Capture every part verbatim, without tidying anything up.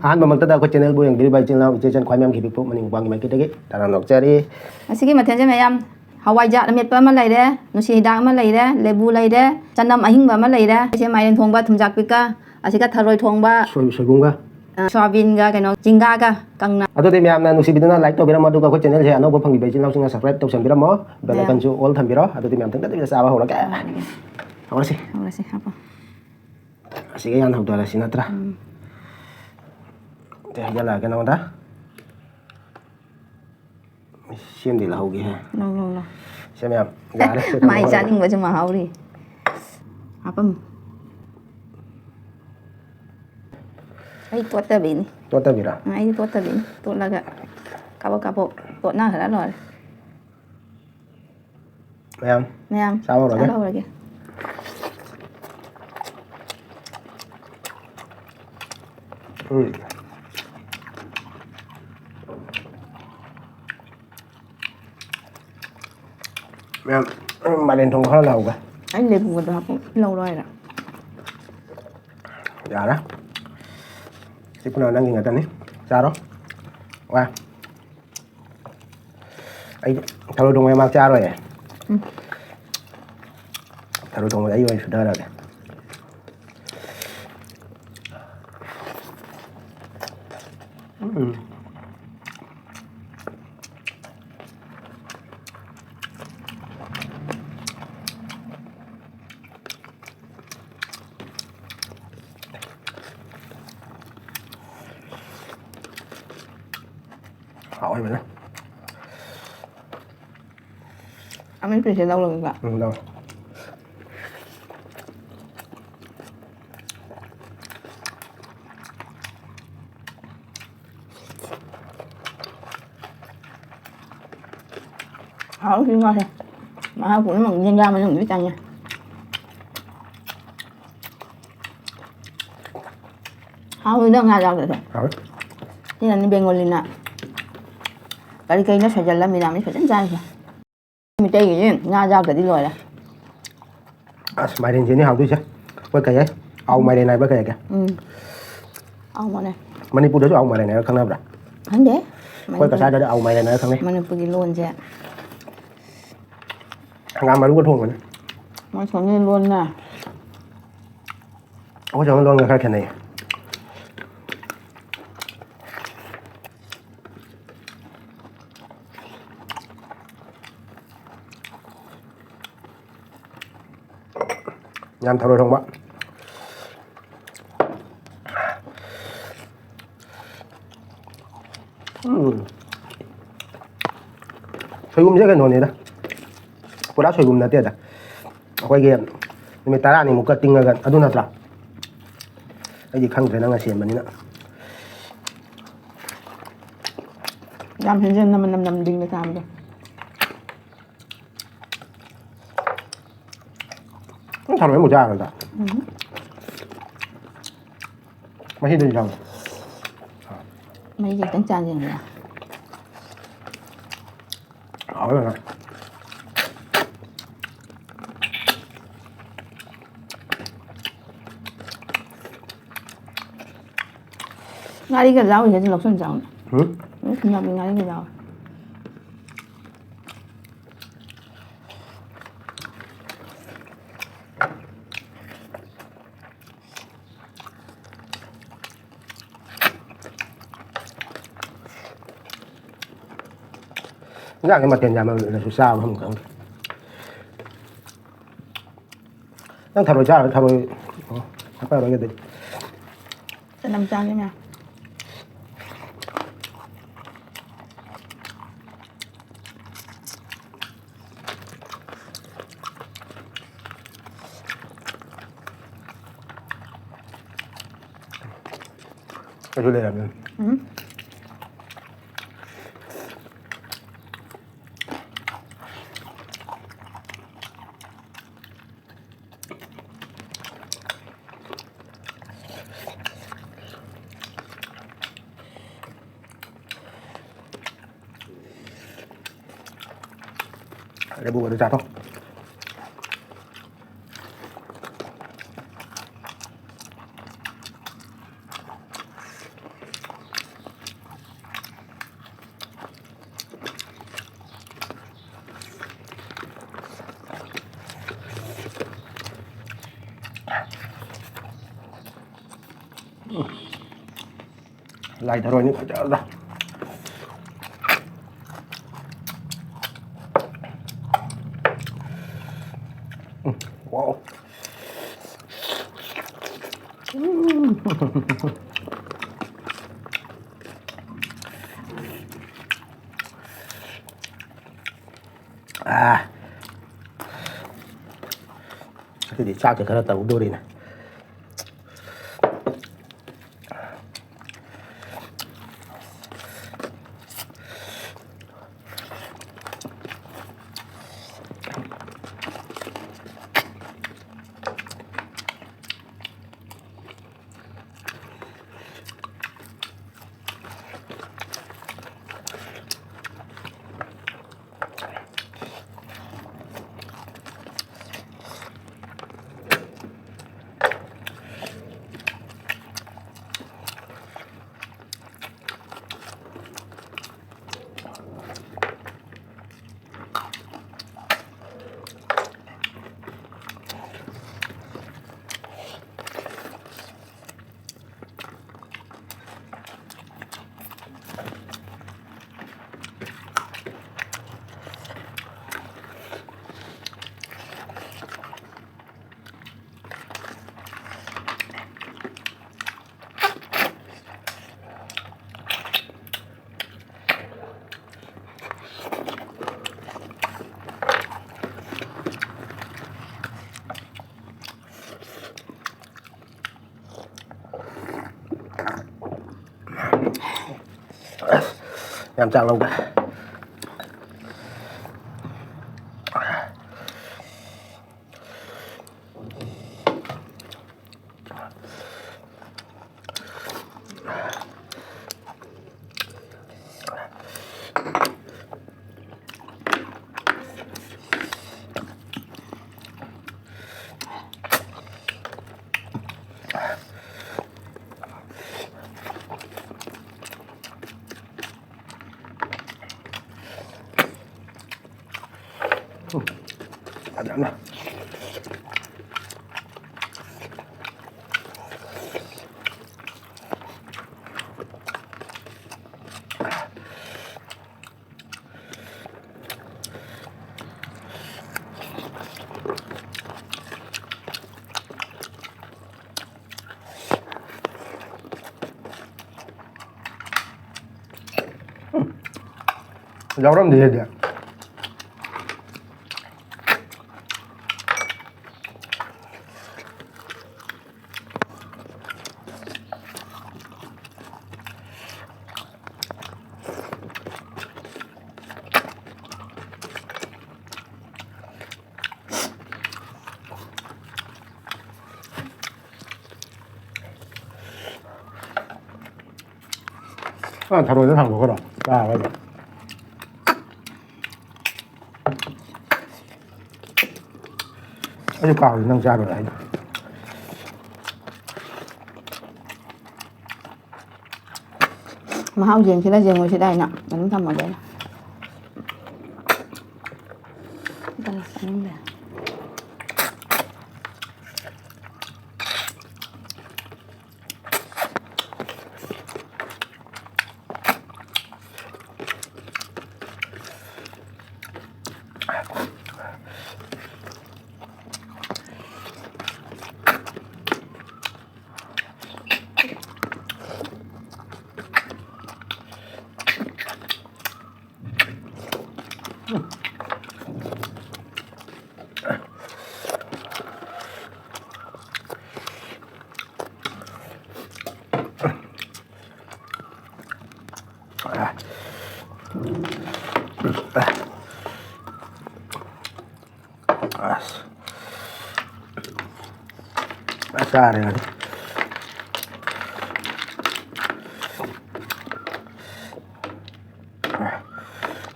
ꯑꯍꯥꯟꯕꯃꯛꯇꯗ ꯑꯩꯈꯣꯏ ꯆꯦꯅꯦꯜꯕꯨ ꯌꯦꯡꯕꯤꯔꯤꯕ ꯏꯆꯤꯜ ꯏꯅꯥꯎ ꯏꯆꯦ ꯏꯆꯟ ꯈ꯭ꯋꯥꯏ ꯃꯌꯥꯝꯒꯤ ꯄꯤꯛꯄ ꯃꯅꯤꯡ ꯃꯄꯥꯟꯒꯤ ꯃꯥꯏꯀꯩꯗꯒꯤ ꯇꯔꯥꯝꯅ ꯑꯣꯛꯆꯔꯤ꯫ ꯉꯁꯤꯒꯤ ꯃꯊꯦꯜꯁꯦ ꯃꯌꯥꯝ, ꯍꯋꯥꯏꯖꯥꯔ ꯑꯃꯦꯠꯄ ꯑꯃ ꯂꯩꯔꯦ, ꯅꯨꯡꯁꯤ ꯍꯤꯗꯥꯛ ꯑꯃ ꯂꯩꯔꯦ, ꯂꯦꯕꯨ ꯂꯩꯔꯦ, ꯆꯅꯝ ꯑꯍꯤꯡꯕ ꯑꯃ ꯂꯩꯔꯦ꯫ ꯑꯁꯤꯁꯦ ꯃꯥꯏꯔꯦꯟ ꯊꯣꯡꯕ ꯊꯨꯝꯖꯥꯛꯄꯤꯒ, ꯑꯁꯤꯒ ꯊꯔꯣꯏ ꯊꯣꯡꯕ, ꯁꯣꯏ-, ꯁꯣꯏꯕꯨꯝꯒ꯫ ꯑ, ꯁꯣꯌꯥꯕꯤꯟꯒ ꯀꯩꯅꯣ ꯆꯤꯡꯒꯥꯒ ꯀꯪꯅ꯫ ꯑꯗꯨꯗꯤ ꯃꯌꯥꯝꯅ ꯅꯨꯡꯁꯤꯕꯤꯗꯨꯅ like ꯇꯧꯕꯤꯔꯝꯃꯣ, ꯑꯗꯨꯒ ꯑꯩꯈꯣꯏ ꯆꯦꯅꯦꯜꯁꯦ ꯑꯅꯧꯕ ꯐꯪꯕꯤꯕ ꯏꯆꯤꯜ ꯏꯅꯥꯎꯁꯤꯡꯅ subscribe ꯇꯧꯁꯟꯕꯤꯔꯝꯃꯣ, bell ꯃꯌꯥꯝ iconꯁꯨ all ꯊꯝꯕꯤꯔꯣ꯫ ꯑꯗꯨꯗꯤ ꯃꯌꯥꯝ ꯊꯪꯅꯗꯕꯤꯗ ꯆꯥꯕ ꯍꯧꯔꯒꯦ꯫ ꯍꯧꯔꯒꯦ꯫ ꯍꯧꯔꯁꯤ꯫ ꯍꯧꯔꯁꯤ, ꯍꯥꯞꯄꯣ꯫ ꯑꯁꯤꯒ ꯌꯥꯝ ꯍꯧꯗꯔꯁꯤ ꯅꯠꯇ꯭ꯔꯥ? ꯎꯝ꯫ ꯑꯗꯩ ꯍꯩꯖꯤꯜꯂꯛꯑꯒꯦ ꯅꯉꯣꯟꯗ꯫ ꯁꯦꯝꯗꯤ ꯂꯧꯍꯧꯒꯦꯍꯦ꯫ ꯂꯧ, ꯂꯧ, ꯂꯧ꯫ ꯁꯦꯝ ꯌꯥꯝ ꯌꯥꯔꯦ, ꯁꯦ ꯃꯥꯏ ꯊꯝꯃꯣ꯫ ꯆꯥꯅꯤꯡꯕꯁꯨ ꯃꯍꯥꯎꯔꯤ꯫ ꯍꯥꯄꯝ꯫ ꯑꯩ ꯇꯣꯠꯇꯕꯤꯅꯤ꯫ ꯇꯣꯠꯇꯕꯤꯔꯥ? ꯑ, ꯑꯩꯗꯤ ꯇꯣꯠꯇꯕꯤꯅꯤ꯫ ꯇꯣꯠꯂꯒ ꯀꯥꯕꯛ ꯀꯥꯕꯛ ꯇꯣꯠꯅꯈ꯭ꯔ ꯂꯣꯏꯔꯦ꯫ ꯃꯌꯥꯝ ꯃꯌꯥꯝ ꯆꯥꯕ ꯍꯧꯔꯒꯦ꯫ ꯆꯥꯕ ꯍꯧꯔꯒꯦ꯫ ꯎꯝ꯫ ꯃꯌꯥꯝ, ꯃꯥꯏꯔꯦꯟ ꯊꯣꯡꯕ ꯈꯔ ꯂꯧꯍꯧꯒꯦ꯫ ꯑꯩ ꯂꯦꯕꯨꯒꯗꯣ ꯍꯥꯞꯄꯨ ꯂꯧꯔꯣ ꯍꯥꯏꯔꯣ? ꯌꯥꯔꯦ꯫ ꯁꯤ ꯄꯨꯟꯅ ꯅꯪꯒꯤ ꯉꯥꯛꯇꯅꯤ꯫ ꯆꯥꯔꯣ꯫ ꯋꯥ꯫ ꯑꯩ ꯊꯔꯣꯏ ꯊꯣꯡꯕ ꯃꯥ ꯆꯥꯔꯣꯏꯌꯦ꯫ ꯎꯝ꯫ ꯊꯔꯣꯏ ꯊꯣꯡꯕꯗ ꯑꯩ ꯑꯣꯏꯅ ꯁꯨꯊꯔꯒꯦ꯫ ꯎꯝ꯫ ꯍꯥꯎꯋꯦ ꯐꯖꯅ꯫ ꯑꯃꯦꯠꯄꯁꯦ ꯂꯧꯔꯒꯦꯀꯣ꯫ ꯎꯝ, ꯂꯧ꯫ ꯍꯥꯎ, ꯁꯤ ꯉꯥꯁꯦ꯫ ꯃꯍꯥꯎ ꯄꯨꯝꯅꯃꯛ ꯌꯦꯟꯖꯥꯡ ꯃꯅꯨꯡꯗ ꯆꯪꯉꯦ꯫ ꯍꯥꯎꯋꯤꯗ ꯉꯥ ꯌꯥꯎꯗ꯭ꯔꯁꯨ꯫ ꯍꯥꯎꯋꯤ꯫ ꯁꯤꯅꯅꯤ ꯕꯦꯡꯒꯣꯂꯤꯅ ꯀꯔꯤ ꯀꯔꯤꯅꯣ ꯁꯣꯏꯖꯜꯂ ꯃꯤꯔꯥꯃꯤꯁ ꯐꯖꯅ ꯆꯥꯔꯤꯁꯦ꯫ ꯃꯤꯇꯩꯒꯤꯗꯤ ꯉꯥ ꯌꯥꯎꯗ꯭ꯔꯗꯤ ꯂꯣꯏꯔꯦ꯫ ꯑꯁ, ꯃꯥꯏꯔꯦꯟꯁꯤꯅꯤ ꯍꯥꯎꯗꯣꯏꯁꯦ꯫ ꯑꯩꯈꯣꯏ ꯀꯩ ꯍꯥꯏ? ꯑꯥꯎ ꯃꯥꯏꯔꯦꯟ ꯍꯥꯏꯕ꯭ꯔꯥ ꯀꯩ ꯍꯥꯏꯒꯦ? ꯎꯝ꯫ ꯑꯧ, ꯃꯥꯅꯦ꯫ ꯃꯅꯤꯄꯨꯔꯗꯁꯨ ꯑꯧ ꯃꯥꯏꯔꯦꯟ ꯍꯥꯏꯔ ꯈꯪꯅꯕ꯭ꯔꯥ? ꯈꯪꯗꯦ꯫ ꯑꯩꯈꯣꯏ ꯃꯅꯤꯄꯨꯔ-, ꯀꯁꯥꯔꯗꯗꯤ ꯑꯧ ꯃꯥꯏꯔꯦꯟ ꯍꯥꯏꯔ ꯈꯪꯅꯩ꯫ ꯃꯅꯤꯄꯨꯔꯒꯤ ꯂꯣꯟꯁꯦ꯫ ꯍꯪꯒꯥꯝ ꯃꯔꯨꯒ ꯊꯣꯡꯕꯅꯦ꯫ ꯃꯣꯏ ꯁꯣꯝꯒꯤ ꯂꯣꯟꯅ꯫ ꯑꯩꯈꯣꯏ ꯁꯣꯝꯒꯤ ꯂꯣꯟꯒ ꯈꯔ ꯈꯦꯠꯅꯩ꯫ ꯌꯥꯝ ꯊꯔꯣꯏ ꯊꯣꯡꯕ꯫ ꯎꯝ꯫ ꯁꯣꯏꯕꯨꯝꯁꯦ ꯀꯩꯅꯣꯅꯤꯗ, ꯄꯨꯔꯥ ꯁꯣꯏꯕꯨꯝ ꯅꯠꯇꯦꯗ, ꯑꯩꯈꯣꯏꯒꯤ ꯅꯨꯃꯤꯠ ꯇꯔꯥꯅꯤꯃꯨꯛꯀ ꯇꯤꯡꯉꯒ, ꯑꯗꯨ ꯅꯠꯇ꯭ꯔꯥ? ꯑꯩꯗꯤ ꯈꯪꯗ꯭ꯔꯦ, ꯅꯪꯅ ꯁꯦꯝꯕꯅꯤꯅ꯫ ꯌꯥꯝ ꯍꯦꯟꯖꯟꯅ ꯃꯅꯝ ꯅꯝꯗꯤꯡꯅ ꯆꯥꯕꯗꯣ꯫ ꯅꯪ ꯊꯔꯣꯏ ꯑꯃꯨꯛ ꯆꯥꯒꯗ꯭ꯔꯥ? ꯎꯝ꯫ ꯃꯍꯤꯗꯨꯗꯤ ꯆꯥꯕ꯭ꯔꯥ? ꯃꯍꯤꯁꯦ ꯈꯤꯇꯪ ꯆꯥꯁꯤꯅꯦ꯫ ꯍꯥꯎꯋꯦ, ꯐꯖꯅ꯫ ꯉꯥꯔꯤꯒ ꯌꯥꯎꯔꯤꯁꯦ ꯑꯗꯨꯝ ꯂꯧꯁꯟ ꯆꯥꯎꯅꯦ꯫ ꯎꯝ? ꯎꯝ, ꯊꯨꯝꯌꯥꯛꯄꯤ ꯉꯥꯔꯤꯒ ꯌꯥꯎꯔꯦ꯫ ꯏꯟꯖꯥꯡꯁꯦ ꯃꯊꯦꯜ ꯌꯥꯝꯃꯜꯂꯁꯨ ꯆꯥꯕ ꯑꯃ ꯈꯪꯗꯦ꯫ ꯅꯪ ꯊꯔꯣꯏ ꯆꯥꯔꯣꯏ, ꯊꯔꯣꯏ, ꯑꯣ, ꯍꯥꯞꯄꯔꯣꯏꯒꯦ ꯑꯗꯨꯗꯤ꯫ ꯆꯅꯝ ꯆꯥꯒꯦ ꯃꯌꯥꯝ꯫ ꯑꯩꯁꯨ ꯂꯩꯔꯝꯃꯦ꯫ ꯎꯝ꯫ ꯂꯐꯨꯒꯗꯣ ꯆꯥꯊꯣꯛ꯫ ꯂꯥꯏ ꯊꯔꯣꯏꯅꯤ ꯐꯖꯅ꯫ ꯎꯝ, ꯋꯥꯎ꯫ ꯎꯝ꯫ ꯑꯥ꯫ ꯑꯗꯨꯗꯤ ꯆꯥꯛꯁꯦ ꯈꯔ ꯇꯧꯗꯣꯔꯤꯅꯦ꯫ ꯌꯥꯝ ꯆꯥꯛ ꯂꯧꯕ꯫ ꯐꯖꯅ꯫ ꯌꯥꯎꯔꯝꯗꯦ ꯑꯩꯗꯤ꯫ ꯑ, ꯊꯔꯣꯏꯗ ꯊꯥꯡꯗꯣꯛꯈ꯭ꯔꯣ꯫ ꯆꯥꯔꯣꯏꯕ꯫ ꯑꯩꯁꯨ ꯀꯥꯎꯏ ꯅꯪ ꯆꯥꯔꯣꯏ ꯍꯥꯏꯗꯣ꯫ ꯃꯍꯥꯎ ꯌꯦꯡꯁꯤꯔ ꯌꯦꯡꯉꯣꯏꯁꯤꯔ ꯍꯥꯏꯅ ꯑꯗꯨꯝ ꯊꯝꯃꯒꯦ ꯑꯩꯅ꯫ ꯑꯝꯇ ꯆꯥꯅꯤꯡꯗꯦ꯫ ꯑꯁ꯫ ꯑ, ꯆꯥꯔꯦ ꯉꯁꯤ꯫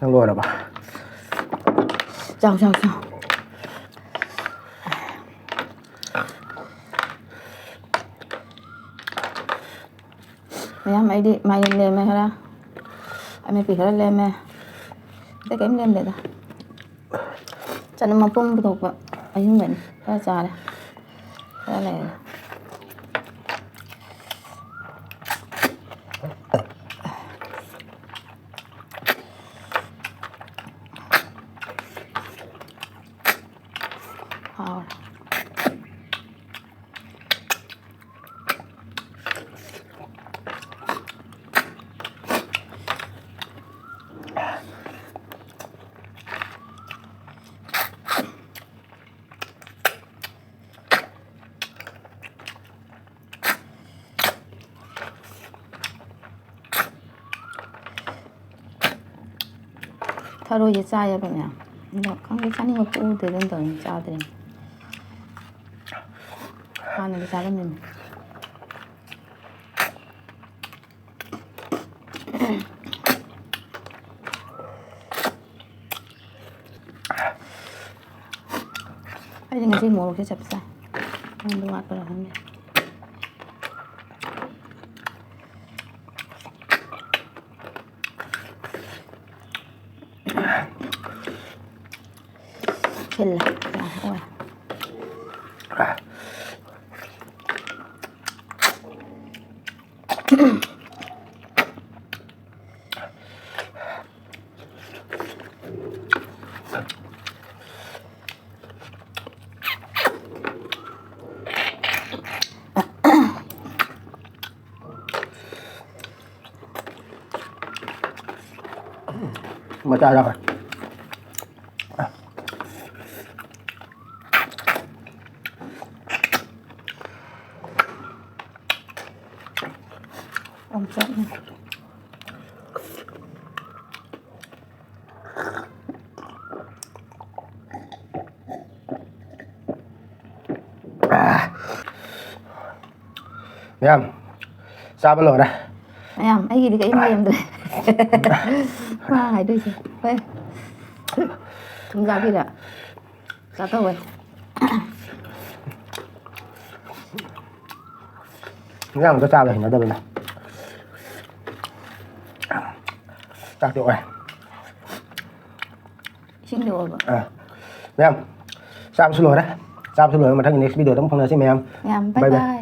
ꯅꯪ ꯂꯣꯏꯔꯕ? ꯆꯥꯎ, ꯆꯥꯎ, ꯆꯥꯎ꯫ ꯃꯌꯥꯝ ꯑꯩꯗꯤ ꯃꯥꯏꯔꯦꯟ ꯂꯦꯝꯃꯦ ꯈꯔ, ꯑꯃꯦꯠꯄꯤ ꯈꯔ ꯂꯦꯝꯃꯦ, ꯑꯇꯩ ꯀꯩꯝ ꯂꯦꯝꯗꯦꯗ꯫ ꯆꯅꯝ ꯃꯄꯨꯝ ꯄꯨꯊꯣꯛꯄ ꯑꯍꯤꯡꯕꯅꯤ, ꯈꯔ ꯆꯥꯔꯦ, ꯈꯔ ꯂꯩꯔꯦ꯫ ꯍꯥꯎꯔꯦ꯫ ꯑꯔꯣꯏꯁꯦ ꯆꯥꯏꯌꯦꯕ ꯃꯌꯥꯝ꯫ ꯑꯗꯣ ꯈꯪꯗꯦ, ꯆꯥꯅꯤꯡꯕ ꯄꯣꯛꯎꯗꯦ, ꯑꯗꯨꯝ ꯇꯧꯔꯦ, ꯆꯥꯗ꯭ꯔꯦ꯫ ꯍꯥꯟꯅꯗꯤ ꯆꯥꯔꯝꯃꯤꯅꯦ꯫ ꯑꯩꯗꯤ ꯉꯁꯤ ꯃꯣꯔꯣꯛꯁꯦ ꯆꯞ ꯆꯥꯏ꯫ ꯅꯪꯗꯤ ꯋꯥꯠꯄ꯭ꯔꯥ ꯈꯪꯗꯦ꯫ ꯁꯤꯜꯂꯦ꯫ ꯌꯥꯔꯦ, ꯑꯣꯏꯔꯦ꯫ ꯃꯆꯥ ꯌꯥꯎꯔꯦ꯫ ꯑꯣꯝꯆꯥꯛꯅꯩ꯫ ꯃꯌꯥꯝ, ꯆꯥꯕ ꯂꯣꯏꯔꯦ꯫ ꯃꯌꯥꯝ, ꯑꯩꯒꯤꯗꯤ ꯀꯔꯤꯝ ꯂꯦꯝꯗ꯭ꯔꯦ꯫ ꯃꯥ ꯍꯥꯏꯗꯣꯏꯁꯦ꯫ ꯍꯣꯏ꯫ ꯊꯨꯝꯖꯥꯛꯄꯤꯔ? ꯆꯥꯊꯧꯋꯦ꯫ ꯏꯟꯖꯥꯡ ꯑꯝꯇ ꯆꯥꯕ ꯍꯩꯅꯗꯕꯅꯦ꯫ ꯆꯥꯛꯇꯤ ꯑꯣꯏ꯫ ꯏꯁꯤꯡꯗꯤ ꯑꯣꯏꯕ꯫ ꯑꯥ꯫ ꯃꯌꯥꯝ, ꯆꯥꯕꯁꯨ ꯂꯣꯏꯔꯦ꯫ ꯆꯥꯕꯁꯨ ꯂꯣꯏꯔꯦ꯫ ꯃꯊꯪꯒꯤ next video ꯗ ꯑꯃꯨꯛ ꯐꯪꯅꯁꯤ ꯃꯌꯥꯝ꯫ ꯃꯌꯥꯝ, bye bye bye꯫